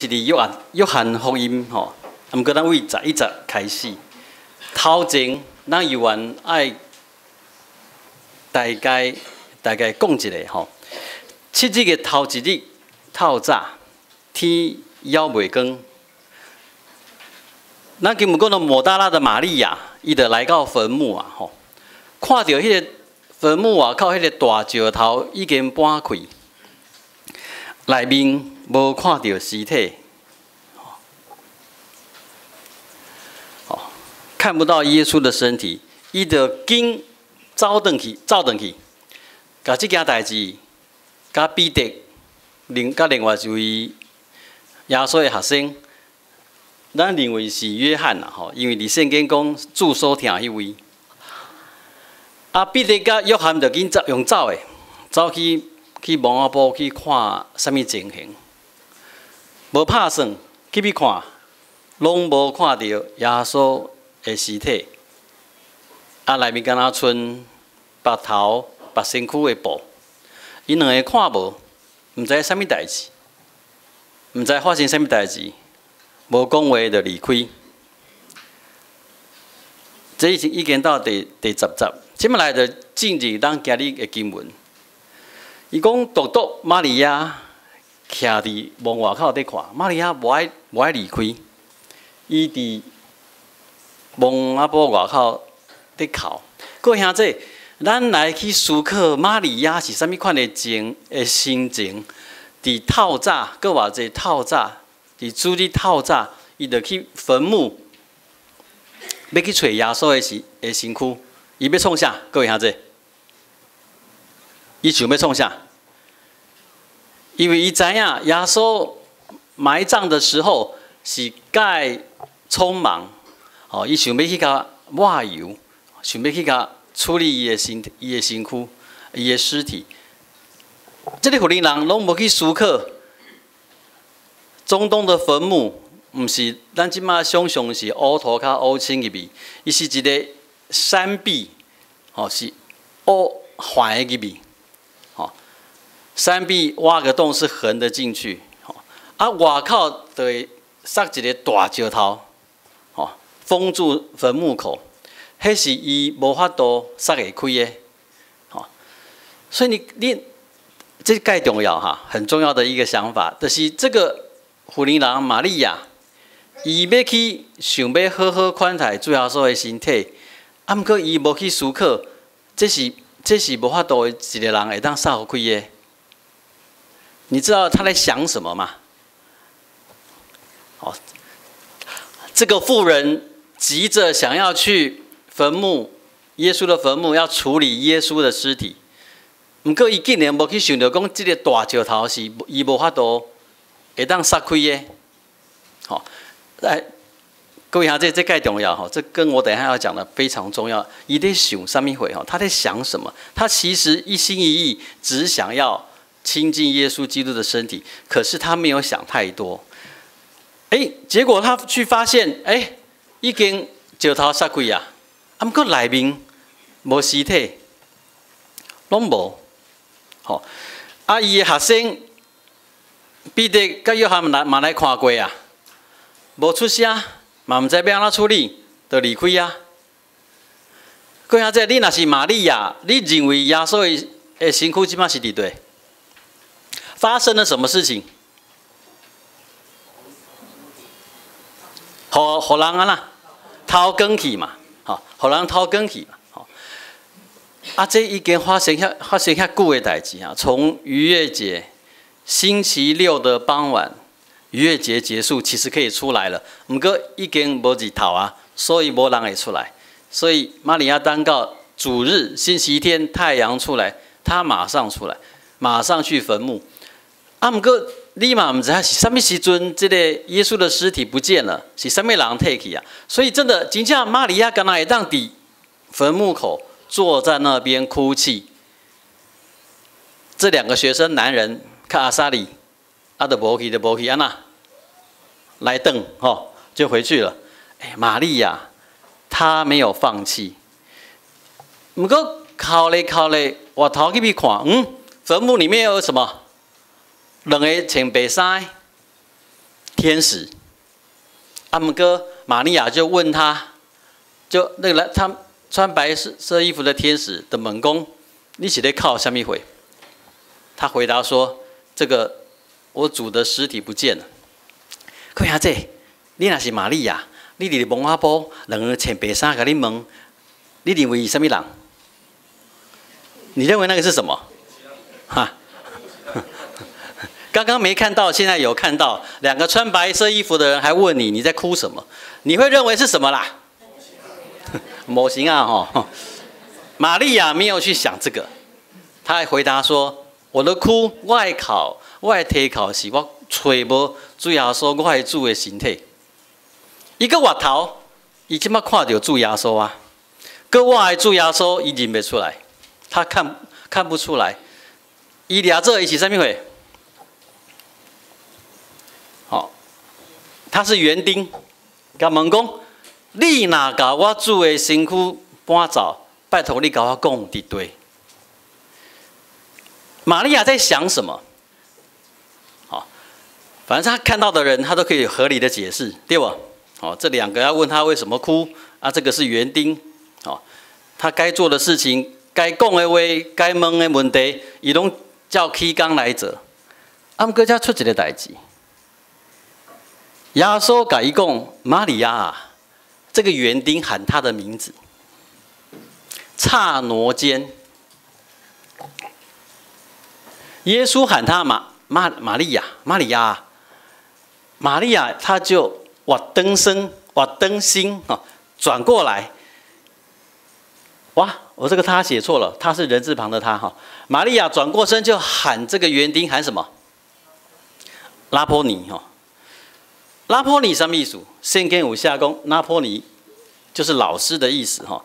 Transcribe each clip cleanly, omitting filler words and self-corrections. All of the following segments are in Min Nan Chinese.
是佇約翰福音吼，毋過咱對11節開始。頭前咱猶原愛大概大概講一下吼。七日的頭一日透早，天猶未光。咱經文講到抹大拉的瑪利亞，伊就來到墳墓啊吼，看著彼個墳墓外口彼個大石頭已經搬開，內面無看著屍體。哦，看不到耶穌的身體，伊就緊走轉去，走轉去，共這件代誌，佮彼得，佮另外一位耶穌的學生，咱認為是約翰啦吼，因為佇聖經講主所疼彼位。啊，彼得佮約翰就緊走用走的，走去墓仔埔去看啥物情形，無拍算去欲看，攏無看著耶穌的屍體。啊，內面敢若賰縛頭縛身軀的布，𪜶兩个看無，毋知啥物代誌，毋知發生啥物代誌，無講話就離開。這已經到第10節，這擺來就進入咱今日的經文。伊講獨獨瑪利亞徛佇墓外口佇看，瑪利亞無愛離開，伊佇墓仔埔外口佇哭。各位兄弟，咱來去思考瑪利亞是啥物款的心情？佇透早，閣偌濟透早，佇主日透早，伊就去墳墓，欲去揣耶穌的身軀，伊欲創啥？各位兄弟，伊想欲創啥？因為伊知影耶穌埋葬的時候是蓋匆忙，哦，伊想欲去共抹油，想欲去共處理伊的身軀、伊的屍體。這个婦人攏無去思考，中東的墳墓，毋是咱這擺想象是烏塗較烏青入去，伊是一个山壁，吼，是烏橫的入去，吼，山壁挖個洞是橫的進去，吼，啊外口就會塞一个大石頭，吼，封住墳墓口，彼是伊無法度塞會開的，吼，所以你這蓋重要哈，很重要的一個想法，就是這個婦人瑪利亞，伊欲去想欲好好款待主耶穌的身體，啊，毋過伊無去思考，這是無法度一個人會當掃開的。你知道他在想什麼嗎？哦，這個婦人急着想要去墳墓，耶穌的墳墓，要處理耶穌的屍體。毋過伊竟然無去想著講，這个大石頭是伊無法度會當塞開的。吼，來，各位兄弟，這蓋重要吼，這跟我等一下要講的非常重要。伊咧想啥物貨吼？他在想什麼？他其實一心一意只想要親近耶穌基督的身體，可是他沒有想太多。欸，結果他去發現，欸，已經石頭塞開啊，啊，毋過內面無屍體，攏無。吼，啊，伊的學生彼得佮約翰來嘛來看過啊，無出聲，嘛毋知欲按怎處理，就離開啊。各位兄弟，你若是瑪利亞，你認為耶穌的身軀這擺是佇佗？發生了什麼事情？予人按怎偷光去嘛？吼，予人偷光去嘛？吼，啊，這已經發生遐久的代誌啊！從逾越節星期六的傍晚，逾越節結束，其實可以出來了。毋過已經無日頭啊，所以無人會出來。所以瑪利亞等到主日星期天太陽出來，她馬上出來，馬上去墳墓。啊，毋過你嘛毋知影是啥物時陣，這个耶穌的屍體不見了，是啥物人提去啊？所以真的，真正瑪利亞敢若會當佇墳墓口坐在那邊哭泣。這兩個學生男人較阿莎力，啊，就無去就無去，按怎來轉吼，就回去了。欸，瑪利亞她沒有放棄。毋過哭咧哭咧，回頭去欲看，墳墓裡面有什麼？兩个穿白衫，天使。啊毋過瑪利亞就問他，就那個來他穿白色衣服的天使的問講，你是咧哭啥物貨？他回答說：這個我主的屍體不見了。看下這，你若是瑪利亞，你佇墓仔埔兩個穿白衫共你問，你認為是啥物人？你認為那個是什麼？哈？剛剛沒看到，現在有看到兩個穿白色衣服的人還問你，你在哭什麼？你會認為是什麼啦？模型啊，吼！瑪利亞沒有去想這個，她還回答說：我的哭，我的哭，我的啼哭是我揣無主耶穌我的主的身體。伊閣回頭，伊這馬看著主耶穌啊，閣我的主耶穌，伊認袂出來，他看不出來。伊掠做伊是啥物貨？好，他是園丁，共問講：你若共我主的身軀搬走，拜託你共我講佇佗。瑪利亞在想什麼？好，反正他看到的人，他都可以合理的解釋，對不？好，這兩個要問他為什麼哭啊？這個是園丁，好，他該做的事情、該講的話、該問的問題，伊攏照起工來做。啊，毋過遮出一个代誌，耶穌共伊講：瑪利亞，這個園丁喊他的名字，剎那間，耶穌喊他瑪利亞，瑪利亞，瑪利亞，他就我轉身，我轉身啊，轉過來。哇，我這個他寫錯了，他是人字旁的他哈。瑪利亞轉過身就喊這個園丁喊什麼？拉波尼哈。拉波尼啥物意思？聖經有寫講拉波尼就是老師的意思哈。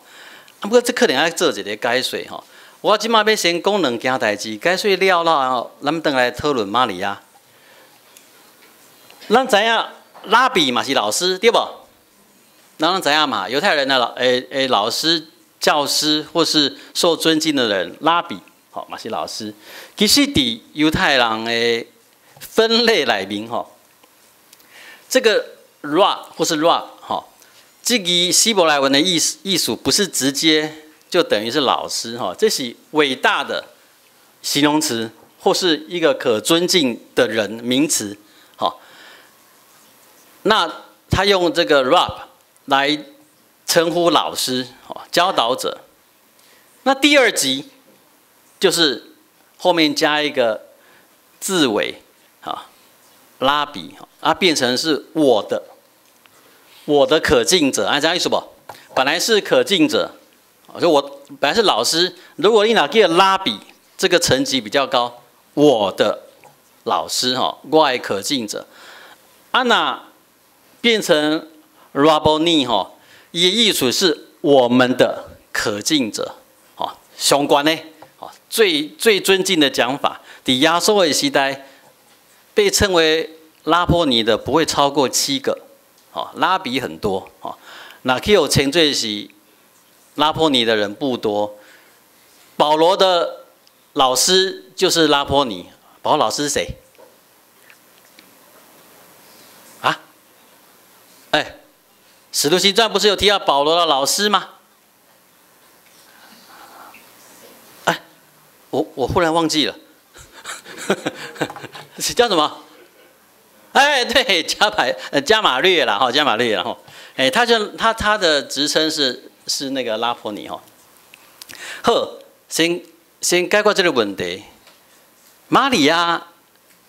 啊，不過這可能愛做一个解說哈。我這馬欲先講兩件代誌，解說了了後，咱轉來討論瑪利亞。咱知影拉比嘛是老師對無？咱知影嘛，猶太人的老師、教師或是受尊敬的人，拉比吼嘛是老師。其實佇猶太人的分類內面吼，這個 rab 或是 rab 吼，這個希伯來文的意思不是直接就等於是老師哈，這是偉大的形容詞或是一個可尊敬的人名詞，好。那他用這個 rab 來稱呼老師、教導者。那第二級就是後面加一個字尾，哈，拉比，啊，變成是我的可敬者，啊，這樣意思不？本來是可敬者，就我本來是老師，如果你拿個拉比，這個層級比較高，我的老師，哈，我的可敬者，啊那變成 Rabboni 哈，伊的意思是我們的可敬者，吼，相關的，最最尊敬的講法，佇耶穌的時代，被稱為拉波尼的不會超過七個，哦，拉比很多，哦，那去予稱做是拉波尼的人不多。保羅的老師就是拉波尼，保羅老師是誰？啊？哎，使徒行傳不是有提到保羅的老師嗎？哎，我忽然忘記了，是叫什麼？哎，對，加馬略啦，哈，加馬略啦，哈，哎，他就他的職稱是那個拉波尼哈。好，先解決這個問題。瑪利亞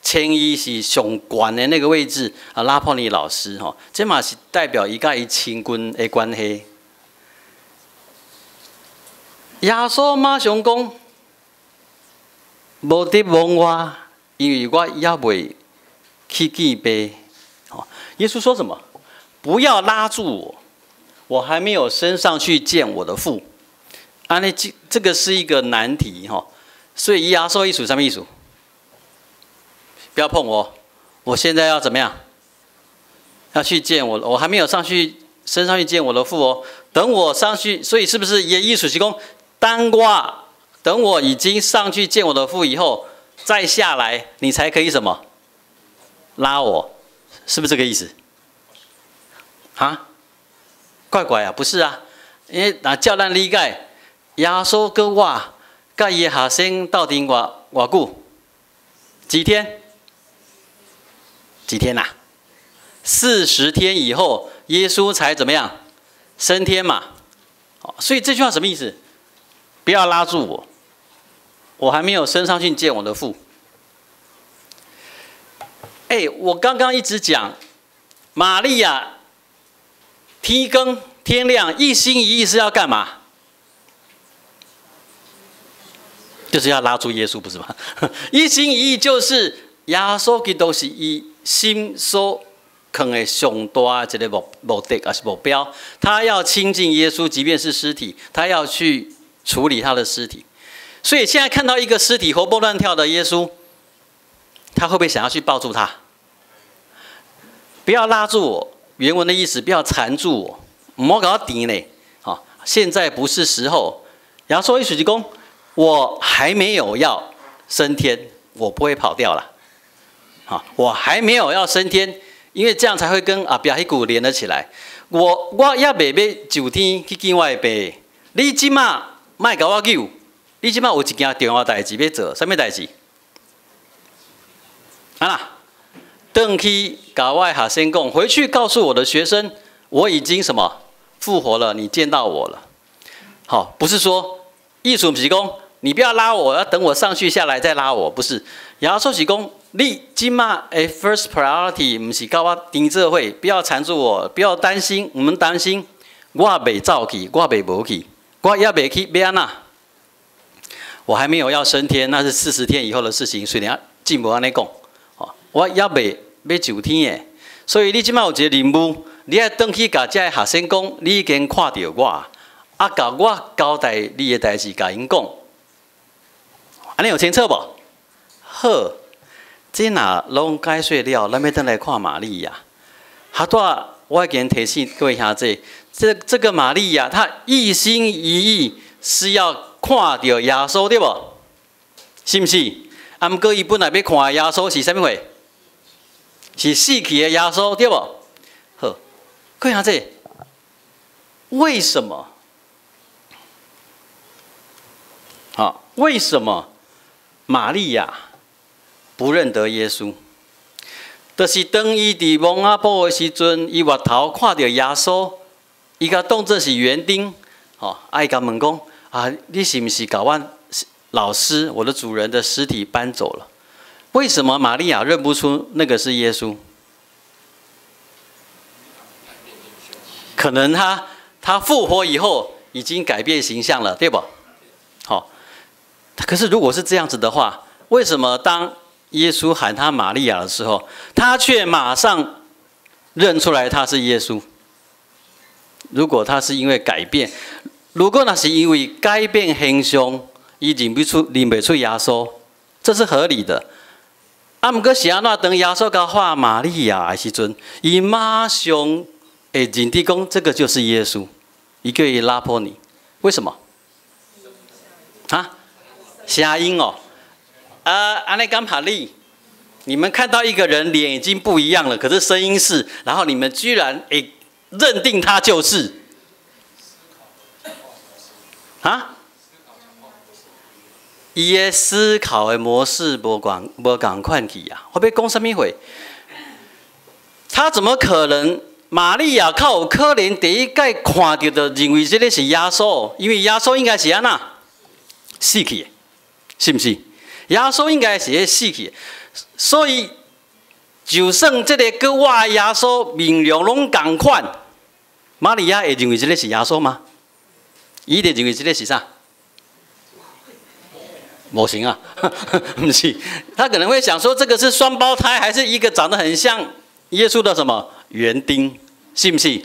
稱伊是上懸的那個位置啊，拉波尼老師吼，這嘛是代表伊佮伊親近的關係。耶穌馬上講，無得摸我，因為我猶未去見父。耶穌說什麼？不要拉住我，我還沒有升上去見我的父。啊，那這個是一個難題哈。所以耶穌意思啥物意思？不要碰我，我現在要怎麼樣？要去見我，我還沒有上去升上去見我的父哦。等我上去，所以是不是也意思是講，當我等我已經上去見我的父以後，再下來，你才可以什麼？拉我，是不是這個意思？啊？怪怪啊，不是啊，因為若照咱理解，耶穌閣活，佮伊的學生鬥陣偌偌久？幾天？幾天啊？40天以後，耶穌才怎麼樣？升天嘛。所以這句話什麼意思？不要拉住我，我還沒有升上去見我的父。哎，我剛剛一直講，瑪利亞天光天亮，一心一意是要幹嘛？就是要拉住耶穌，不是嗎？一心一意就是耶穌基督是伊心所囥的上大的一個目的，抑是目標。他要親近耶穌，即便是屍體，他要去處理他的屍體。所以現在看到一個屍體活蹦亂跳的耶穌，他會不會想要去抱住他？不要拉住我，原文的意思，不要纏住我，毋好共我纏咧。好，現在不是時候。耶穌意思是講，我還沒有要升天，我不會跑掉了。好，我還沒有要升天，因為這樣才會跟阿爸彼句連得起來。我猶未欲上天去見我的爸，你這馬莫共我揪，你這馬有一件重要代誌欲做，啥物代誌？啊啦，轉去共我的學生講，回去告訴我的學生，我已經什麼復活了，你見到我了。好，不是說意思毋是講，你不要拉我，要等我上去下來再拉我，不是。耶穌是講，你這馬的 first priority 毋是共我纏做伙，不要纏住我，不要擔心，毋免擔心，我未走去，我未無去，我猶未去，欲按怎？我還沒有要升天，那是40天以後的事情，雖然經無按呢講，我猶未欲上天的，所以你這馬有一個任務，你愛轉去共遮的學生講，你已經看著我，啊，共我交代你的代誌，共𪜶講，按呢有清楚無？好，這若攏解說了，咱欲轉來看瑪利亞。哈拄我已經提醒各位兄弟，這個瑪利亞，她一心一意是要看著耶穌，對無？是毋是？啊，毋過伊本來欲看的耶穌是啥物貨？是死去的耶穌，對無？好，各位兄弟，為什麼？好，為什麼瑪利亞不認得耶穌？就是當伊佇墓仔埔的時陣，伊回頭看著耶穌，伊共當做是園丁，吼，啊，伊共問講：啊，你是毋是共阮老師，我的主人的屍體搬走了？為什麼瑪利亞認不出那個是耶穌？可能他復活以後已經改變形象了，對不？好，可是如果是這樣子的話，為什麼當耶穌喊他瑪利亞的時候，他卻馬上認出來他是耶穌？如果他是因為改變，如果那是因為改變形象，伊認袂出耶穌，這是合理的。啊，毋過是按怎？當耶穌共喊瑪利亞的時陣，伊馬上會認得講這個就是耶穌，伊叫伊拉波尼，為什麼？啊？聲音哦，啊，按呢敢合理？你們看到一個人臉已經不一樣了，可是聲音是，然後你們居然會認定他就是，啊？伊的思考的模式無仝款去啊！我欲講啥物話？他怎麼可能？瑪利亞較有可能第一擺看著就認為這个是耶穌，因為耶穌應該是按怎死去的，是毋是？耶穌應該是彼死去的，所以就算這个閣活的耶穌面容攏仝款，瑪利亞會認為這个是耶穌嗎？伊會認為這个是啥？模型啊，毋是，他可能會想說，這個是雙胞胎，還是一個長得很像耶穌的什麼園丁，是毋是？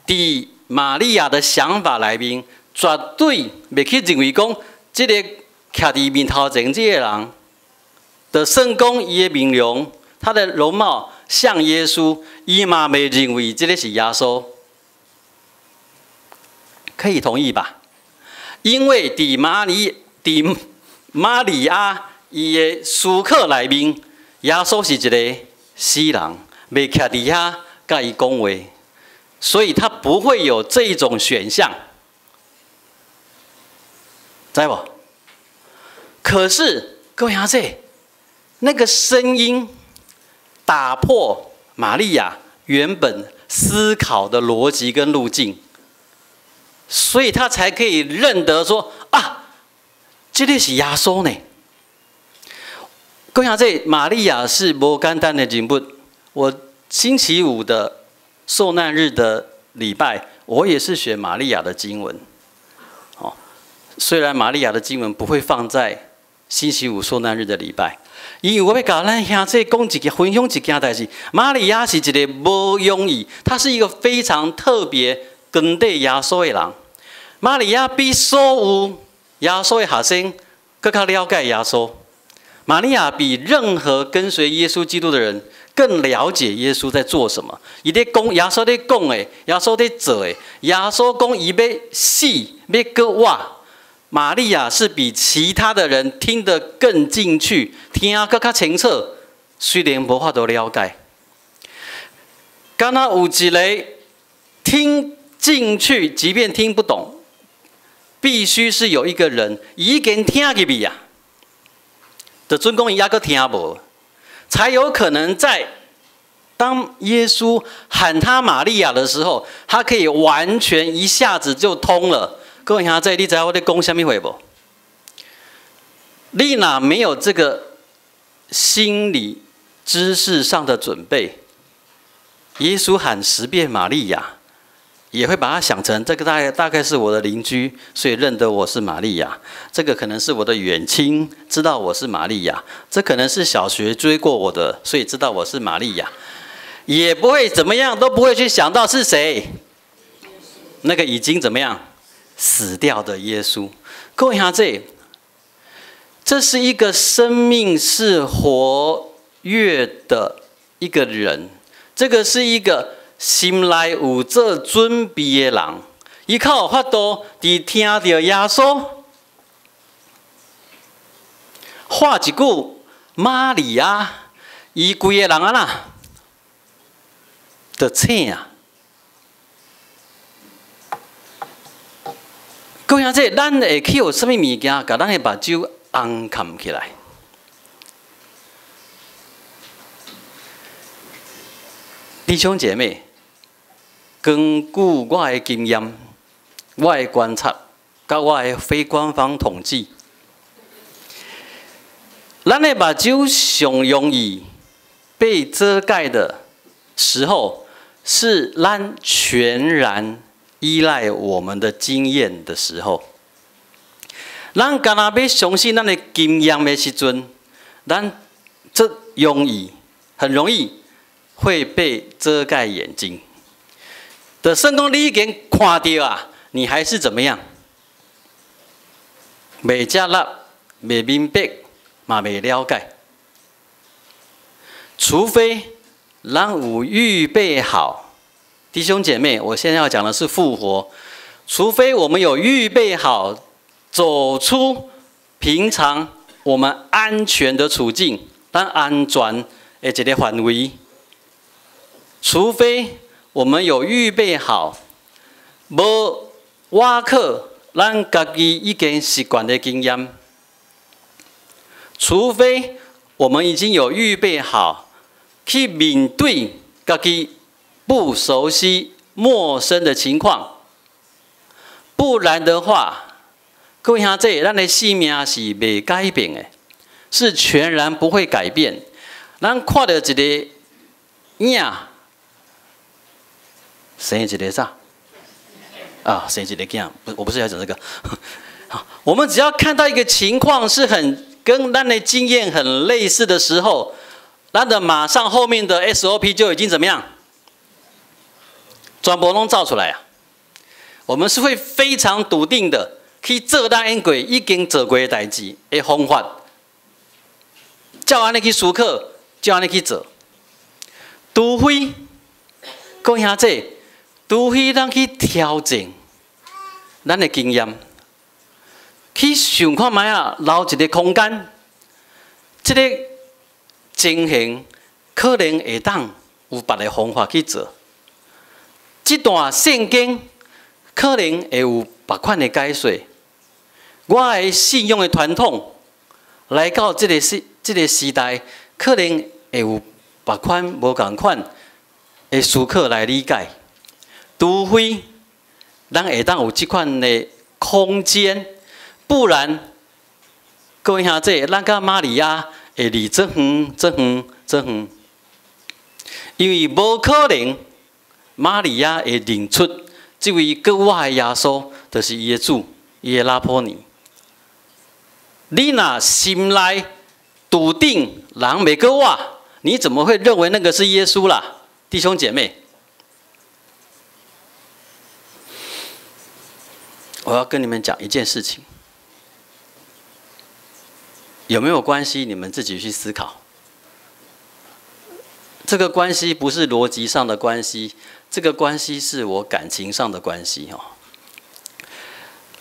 佇瑪利亞的想法內面，絕對袂去認為講，這個徛佇面頭前這個人，就算講伊的面容，他的容貌像耶穌，伊嘛袂認為這個是耶穌，可以同意吧？因為佇瑪利亞伊的思考內面，耶穌是一個死人，袂徛佇遐共伊講話，所以他不會有這種選項，知無？可是各位兄弟，那個聲音打破瑪利亞原本思考的邏輯跟路徑，所以他才可以認得說啊，這個是耶穌呢。各位兄弟，瑪利亞是無簡單的人物。我星期五的受難日的禮拜，我也是選瑪利亞的經文。哦，雖然瑪利亞的經文不會放在星期五受難日的禮拜，因為我欲共咱兄弟講一件，分享一件代誌。瑪利亞是一個無容易，她是一個非常特別跟綴耶穌的人。瑪利亞比所有耶穌的學生閣較了解耶穌。瑪利亞比任何跟隨耶穌基督的人更了解耶穌在做什麼。伊咧講，耶穌咧講的，耶穌咧做的，耶穌講伊欲死，欲閣活。瑪利亞是比其他的人聽得更進去，聽閣較清楚，雖然無法度了解。敢若有一個聽進去，即便聽不懂，必須是有一個人已經聽入去啊，就準講伊猶閣聽無，才有可能在當耶穌喊他瑪利亞的時候，他可以完全一下子就通了。各位兄弟，你知影我咧講啥物話無？你若沒有這個心理知識上的準備，耶穌喊10遍瑪利亞，也會把它想成這個大概是我的鄰居，所以認得我是瑪利亞。這個可能是我的遠親，知道我是瑪利亞。這可能是小學追過我的，所以知道我是瑪利亞。也不會怎麼樣，都不會去想到是誰。那個已經怎麼樣死掉的耶穌。各位兄弟，這是一個生命是活躍的一個人，這個是一個心內有做準備的人，伊較有法度佇聽著耶穌喊一句瑪利亞，伊規個人按怎，就醒啊！各位兄弟，咱會去予啥物物件，共咱的目睭紅崁起來？弟兄姐妹，根據我的經驗、我的觀察、佮我的非官方統計，咱的目睭上容易被遮蓋的時候，是咱全然依賴我們的經驗的時候。咱敢若欲相信咱的經驗的時陣，咱這容易，很容易會被遮蓋眼睛。就算講你已經看著啊，你還是怎麼樣？袂接納，袂明白，嘛袂了解。除非咱有預備好，弟兄姐妹，我現在要講的是復活。除非我們有預備好，走出平常我們安全的處境，咱安全的一個範圍。除非我們有預備好，無倚靠咱家己已經習慣的經驗。除非我們已經有預備好去面對家己不熟悉、陌生的情況，不然的話，各位兄弟，咱的性命是袂改變的，是全然不會改變。咱看到一個影，生一個啥？啊，生一個囝，不，我不是要講這個。好，我們只要看到一個情況是很跟咱的經驗很類似的時候，咱的馬上後面的 SOP 就已經怎麼樣？全部攏造出來啊！我們是會非常篤定的去做咱已經做過的代誌的方法，照按呢去思考，照按呢去做。除非，各位兄弟，除非咱去調整咱的經驗，去想看覓啊，留一個空間，這個情形可能會當有別个方法去做。這段聖經可能會有別款的解說。我的信仰的傳統來到這個時代，可能會有別款無仝款的思考來理解。除非咱會當有這款的空間，不然，各位兄弟，咱佮瑪利亞會離這遠、這遠、這遠，因為無可能瑪利亞會認出這位閣活的耶穌，就是伊的主，伊的拉波尼。你若心內篤定人袂閣活，你怎麼會認為那個是耶穌啦？弟兄姐妹，我要跟你們講一件事情，有沒有關係？你們自己去思考。這個關係不是邏輯上的關係，這個關係是我感情上的關係哦。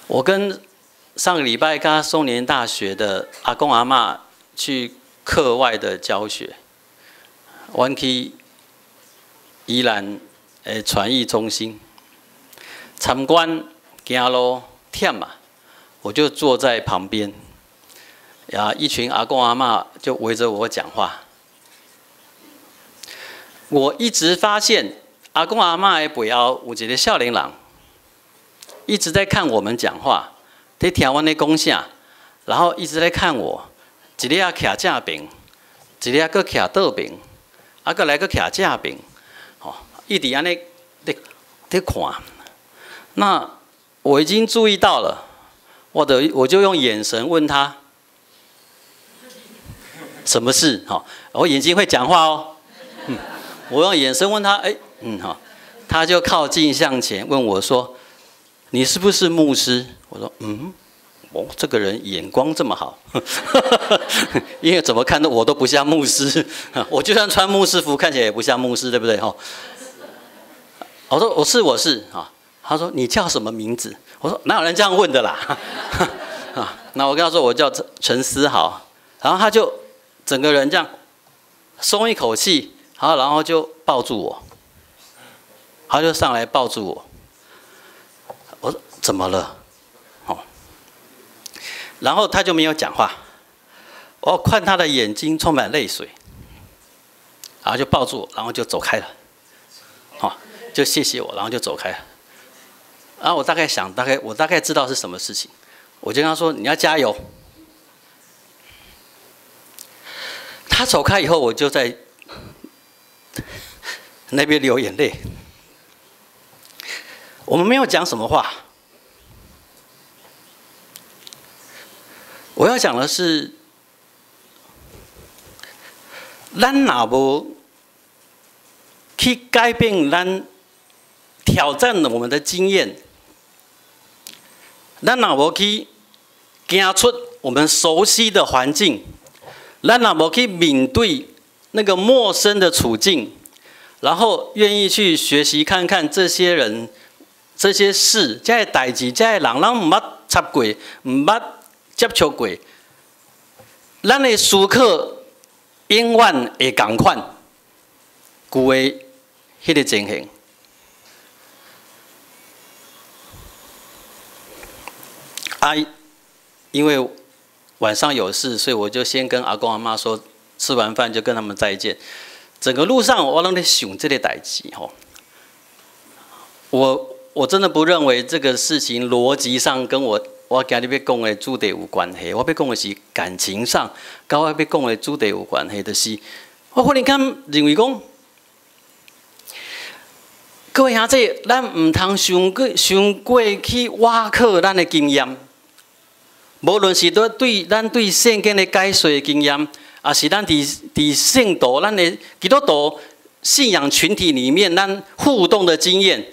我跟上個禮拜跟松年大學的阿公阿嬤去課外的教學，阮去宜蘭的傳藝中心參觀，行路忝嘛，我就坐在旁邊，呀，一群阿公阿嬤就圍着我講話。我一直發現阿公阿嬤的背後有一個少年人，一直在看我們講話，在聽阮咧講啥，然後一直在看我，一个徛正爿，一个閣徛倒爿，啊，閣來閣徛正爿，吼，一直按呢咧看。那我已經注意到了，我就用眼神問他，什麼事？吼，我眼睛會講話哦。我用眼神問他，哎，好，他就靠近向前問我說：“你是不是牧師？”我說：“嗯，哦，這個人眼光這麼好，因為怎麼看都我都不像牧師，我就算穿牧師服，看起來也不像牧師，對不對？”哈，我說：“我是，我是。”啊，他說：“你叫什麼名字？”我說：“哪有人這樣問的啦？”啊，那我跟他說：“我叫陳陳思豪。”然後他就整個人這樣鬆一口氣。好，然後就抱住我，他就上來抱住我。我說怎麼了？哦，然後他就沒有講話。我看他的眼睛充滿淚水，然後就抱住我，然後就走開了。好，就謝謝我，然後就走開了。然後我大概想，大概我大概知道是什麼事情，我就跟他說：“你要加油。”他走開以後，我就在那邊流眼淚。我們沒有講什麼話。我要講的是，咱若無去改變咱挑戰我們的經驗，咱若無去行出我們熟悉的環境，咱若無去面對那個陌生的處境，然後願意去學習看看這些人、這些事、這些代誌、這些人，咱毋捌插過，毋捌接觸過，咱的思考永遠會仝款，舊的彼個情形。啊，因為晚上有事，所以我就先跟阿公阿嬤說，吃完飯就跟他們再見。整個路上我攏咧想這個代誌吼，我真的不認為這個事情邏輯上跟我今日欲講的主題有關係。我欲講的是感情上，佮我欲講的主題有關係，就是我忽然間認為講，各位兄弟，咱毋通傷過傷過去倚靠咱的經驗，無論是對咱對聖經的解說的經驗，也是咱佇聖徒、咱的基督徒信仰群體裡面，咱互動的經驗，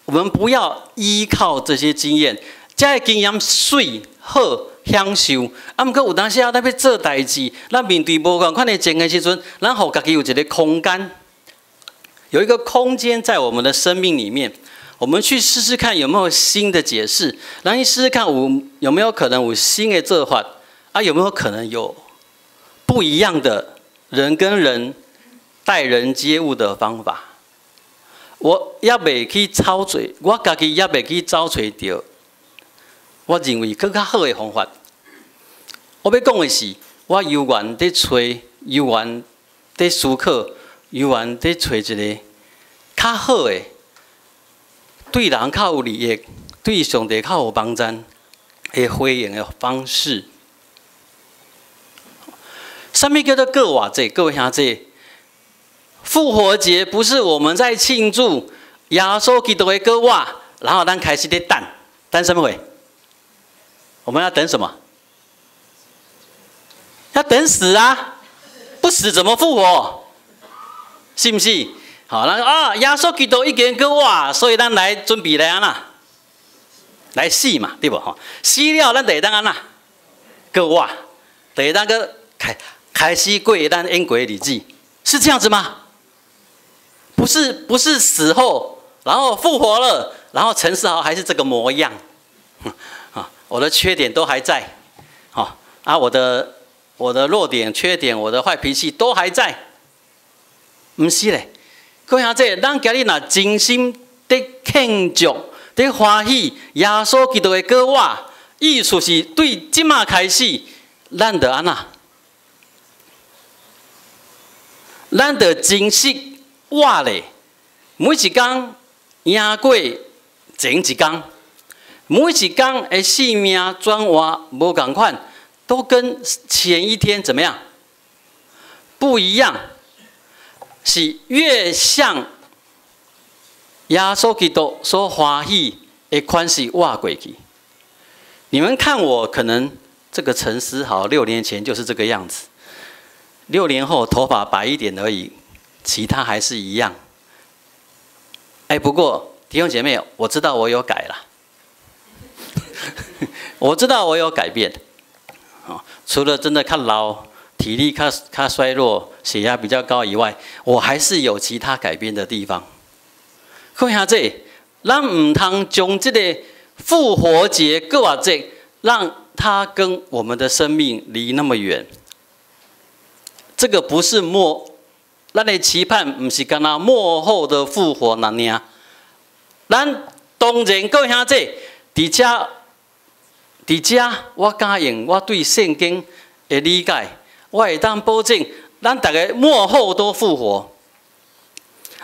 我們不要依靠這些經驗。這個經驗媠好享受，啊，毋過有當時啊，咱欲做代誌，咱面對無仝款的情形時陣，咱予家己有一個空間，有一個空間在我們的生命裡面，我們去試試看有沒有新的解釋，咱去試試看有沒有可能有新的做法，啊，有沒有可能有不一樣的人跟人待人接物的方法。我猶未去找揣，我家己猶未去找揣著，我認為閣較好的方法。我欲講的是，我猶原佇揣，猶原佇思考，猶原佇揣一个較好的，對人較有利益，對上帝較有幫贊的回應的方式。啥物叫做過活節？各位兄弟，復活節不是我們在慶祝耶穌基督的復活，然後咱開始咧等，等啥物貨？我們要等什麼？要等死啊！不死怎麼復活？是毋是？好，那啊，耶穌基督已經復活，所以咱來準備來按怎？來死嘛，對無吼？死了，咱就會當按怎？復活，就會當閣開始過咱永過的日子，是這樣子嗎？不是，不是死後，然後復活了，然後陳世豪還是這個模樣，啊，我的缺點都還在，啊，我的弱點、缺點、我的壞脾氣都還在，毋是咧。各位兄弟，咱今日若真心佇慶祝、佇歡喜耶穌基督的復活，意思是對這馬開始，咱著按怎？咱著珍惜活咧，每一工贏過前一工，每一工的生命轉換無仝款，都跟前一天怎麼樣？不一樣，是越像耶穌基督所歡喜的款式活過去。你們看我，可能這個陳思豪6年前就是這個樣子，6年後頭髮白一點而已，其他還是一樣。哎，不過弟兄姐妹，我知道我有改了，我知道我有改變。除了真的較老、體力較衰弱、血壓比較高以外，我還是有其他改變的地方。各位兄弟，咱毋通將這個復活節、復活節，讓它跟我們的生命離那麼遠。這個不是末，咱的期盼毋是干焦末後的復活爾爾。咱當然各位兄弟，佇遮佇遮，我敢用我對聖經的理解，我會當保證，咱逐家末後都復活。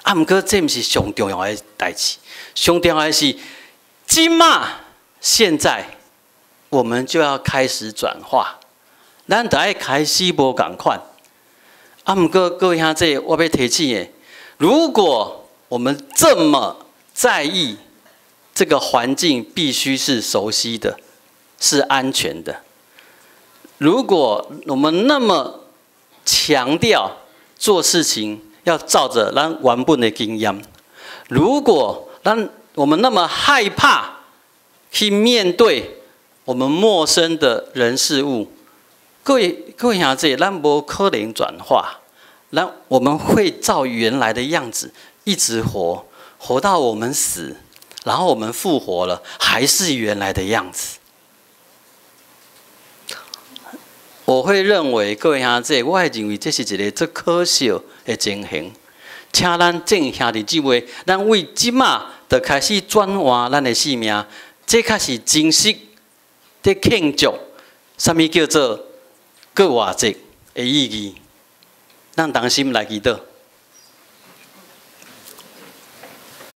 啊，毋過這毋是上重要的代誌，上重要的是，這馬現在我們就要開始轉化，咱著愛開始無仝款。啊，毋過各位兄弟，我欲提醒的，如果我們這麼在意這個環境必須是熟悉的，是安全的，如果我們那麼強調做事情要照著咱原本的經驗，如果我們那麼害怕去面對我們陌生的人事物，各位兄弟，咱無可能轉化，那我們會照原來的樣子一直活，活到我們死，然後我們復活了，還是原來的樣子。我會認為各位兄弟，我會認為這是一個足可惜的情形。請咱眾兄弟姊妹，咱為這馬就開始轉換咱的生命，這較是真實佇慶祝，啥物叫做復活節的意義。咱同心來祈禱。